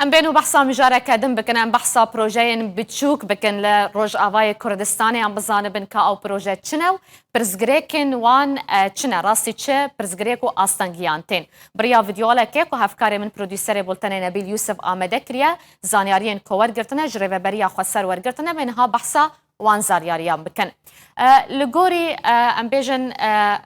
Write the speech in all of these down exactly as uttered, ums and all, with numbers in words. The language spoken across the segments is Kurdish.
Em bên û behsa mijareke din bikin, em behsa projeyên biçûk bikin li Rojavayê Kurdistanê, em bizanibin ka ew proje çi ne û pirsgirêkên wan, e, çi ne, rastî çi pirsgirêk û astengiyan tên. Bi riya vîdeolekê ku hevkarê min prodûserê bultenê Nebîl Yûsif amade kiriye, zanyariyên ku wergirtine ji Rêveberiya Xweser wergirtine, em ê niha behsa wan zanyariyan bikin. E, li gorî, e, em bêjin, e,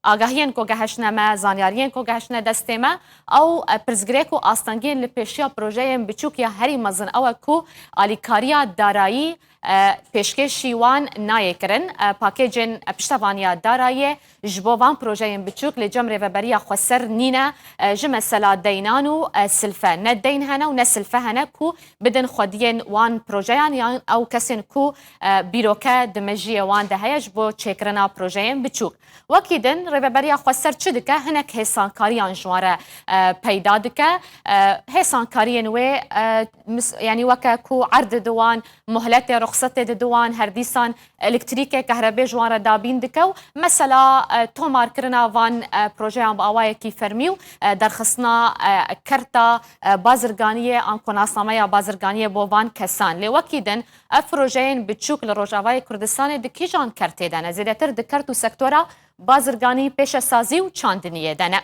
agahiyên ku gehiştine me, zanyariyên ku gehiştine destê me, ew, e, pirsgirêk û astengiyên li pêşiya projeyên biçûk ya herî mezin ew e ku alîkariya darayî, e, pêşkêşî wan nayê kirin. E, pakêcên, e, piştevaniya darayê ji bo van projeyên biçûk li cem Rêveberiya Xweser nîne, e, ji mesela deynan û, e, silfe. Ne deyn hene û ne silfe hene ku bidin xwediyên wan projeyan yan ew kesên ku, e, bîroke di mejiyê wan de heye ji bo çêkirina projeyên biçûk. Wekî din, Rêveberiya Xweser çi dike? Hinek hêsankariyan ji wan re, e, peyda dike. E, hêsankariyên wê, e, mis-, yanî weke ku erd didin wan, muhletê, ruxsetê didin wan, her dîsan elektrîkê, kehrebê ji wan re dabîn dike û mesela, e, tomarkirina van, e, projeyan bi awayekî fermî û, e, derxistina, e, kerta, e, bazirganiyê an ku nasnameya bazirganiyê bo van kesan. Lê wekî din, ev projeyên biçûk li Rojavayê Kurdistanê di kîjan kertê de ne? Zêdetir di kert û sektora bazirganî, pêşesazî û çandiniyê de ne.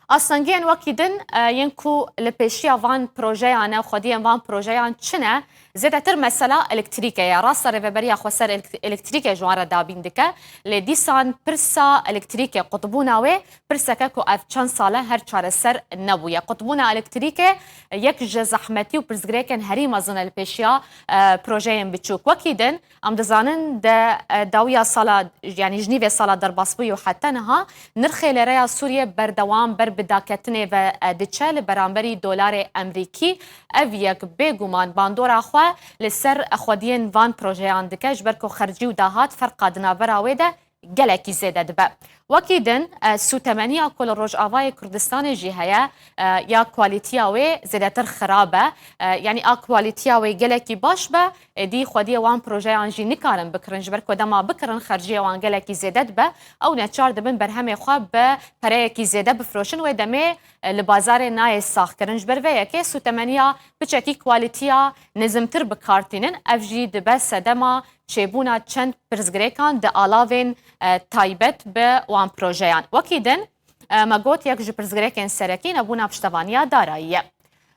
Astengiyên wekî din, e, yên ku li pêşiya van projeyan e, xwediyên van projeyan çi ne? Zêdetir mesela elektrîkê ye. Rast e, Rêveberiya Xweser elek-, elektrîkê ji wan re dabîn dike, lê dîsan pirsa elektrîkê, qutbûna wê, pirseke ku ev çend sal e her çareser nebûye. Qutbûna elektrîkê yek ji zehmetî û pirsgirêkên herî mezin e li pêşiya, e, projeyên biçûk. Wekî din, em dizanin de, e, dawiya sala, yanî ji nîvê sala derbasbûyî û heta niha nirxê lêreya Sûriyê berdewam ber bi daketinê ve, e, diçe, li beramberî dolarê Emrîkî. Ev yek bêguman bandora xwe li ser xwediyên van projeyan dike, ji ber ku xercî û dahat ferqa di navbera wê de gelekî zêde dibe. Wekî din, e, sûtemeniya ku li Rojavayê Kurdistanê jî heye, e, ya kwalîtiya wê zêdetir xirab e. E, yanî a kwalîtiya wê gelekî baş be, êdî xwediyê wan projeyan jî nikarin bikirin, ji ber ku dema bikirin xerciyê wan gelekî zêde dibe, ew neçar dibin berhemê xwe bi pereyekî zêde bifroşin, wê demê, e, li bazarê nayê saxkirin. Ji ber vê yekê sûtemeniya piçekî kwalîtiya nizimtir bi kar tînin, ev jî dibe sedema çêbûna çend pirsgirêkan di alavên, e, taybet bi wan projeyan. Wekî din, e, me got yek ji pirsgirêkên serekî nebûna piştevaniya darayî ye.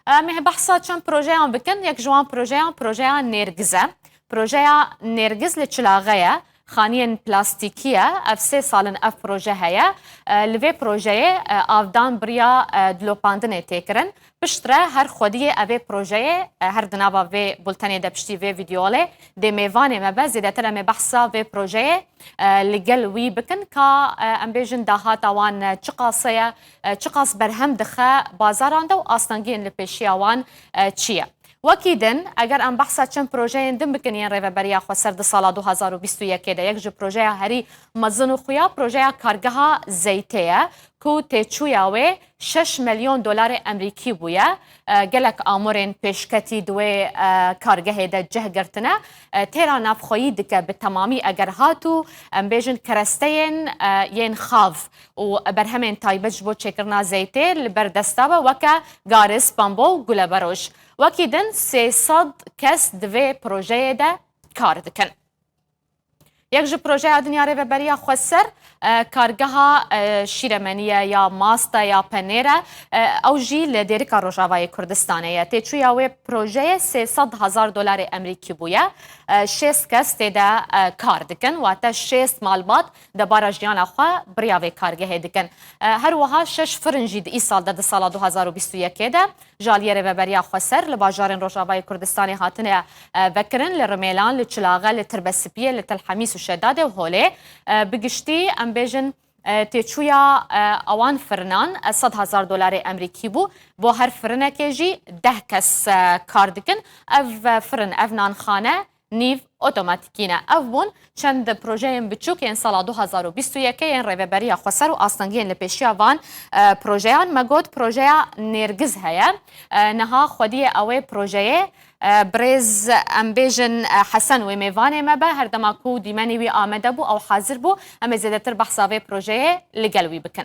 Em ê behsa çend projeyan bikin. Yek ji wan projeyan, projeya Nêrgiz e. Projeya Nêrgiz li Çilaxê ye. Xaniyên plastîkî ye. Ev sê sal in ev proje heye. E, li vê projeyê, e, avdan bi riya, e, dilopandinê tê kirin. Piştre her xwediyê ev ê projeyê, e, her di nava vê bultenê de piştî vê vîdeolê dê mêvanê me be. Zêdetir em ê behsa vê projeyê, e, li gel wî bikin ka, e, em bêjin dahata wan, e, çiqas heye, e, çiqas berhem dixe bazaran de û astengiyên li pêşiya wan, e, çi ye. Wekî din, eger em behsa çend projeyên din bikin yên Rêveberiya Xweser di sala du hazar û bîst û yekê de, yek ji projeya herî mezin û xuya projeya kargeha Zeytê ye ku têçûya wê şeş milyon dolarê Emerîkî bûye. E, gelek amûrên pêşketî di wê, e, kargehê de cih girtine. E, têra navxweyî dike bi temamî eger hat û, em bêjin, keresteyên, e, yên xav û berhemên taybet ji bo çêkirina zeytê li ber desta be, weke garis, bambo û guleberoj. Wekî din sê sed kes di vê projeyê de kar dikin. Yek ji projeya din ya Rêveberiya Xweser, e, kargeha, e, şîremenî ye ya mast e ya penêr e, e, ew jî li Dêrika Rojavayê Kurdistanê ye. Têçûya wê projeyê sê sed hezar dolarê Emerîkî bûye. E, şêst kes tê de, e, kar dikin, wate şêst malbat debara jiyana xwe bi riya vê kargehê dikin. E, her wiha şeş firin jî di îsal de, di sala du hazar û bîst û yekê de ji aliyê Rêveberiya Xweser li bajarên Rojavayê Kurdistanê hatine, e, vekirin, li Rimêlan, li Çilaxe, li Tirbesipiyê, li Til Hemîs û Şedadê û Holê. E, bi giştî em bêjin, e, têçûya, e, ewan firinan, e, sed hezar dolarê Emerîkî bû. Bo her firinekê jî deh kes, e, kar dikin. Ev, e, firin, ev nanxane nîv otomatîkî ne. Ev bûn çend projeyên biçûk yên sala du hazar û bîst û yekê yên Rêveberiya Xweser û astengiyên li pêşiya van, e, projeyan. Me got projeya Nêrgiz heye. E, niha xwediyê ew ê projeyê, e, birêz, em bêjin, e, Hesen wê mêvanê me be. Her dema ku dîmenê wî amade bû, ew hazir bû, em ê zêdetir behsa vê projeyê li gel wî bikin.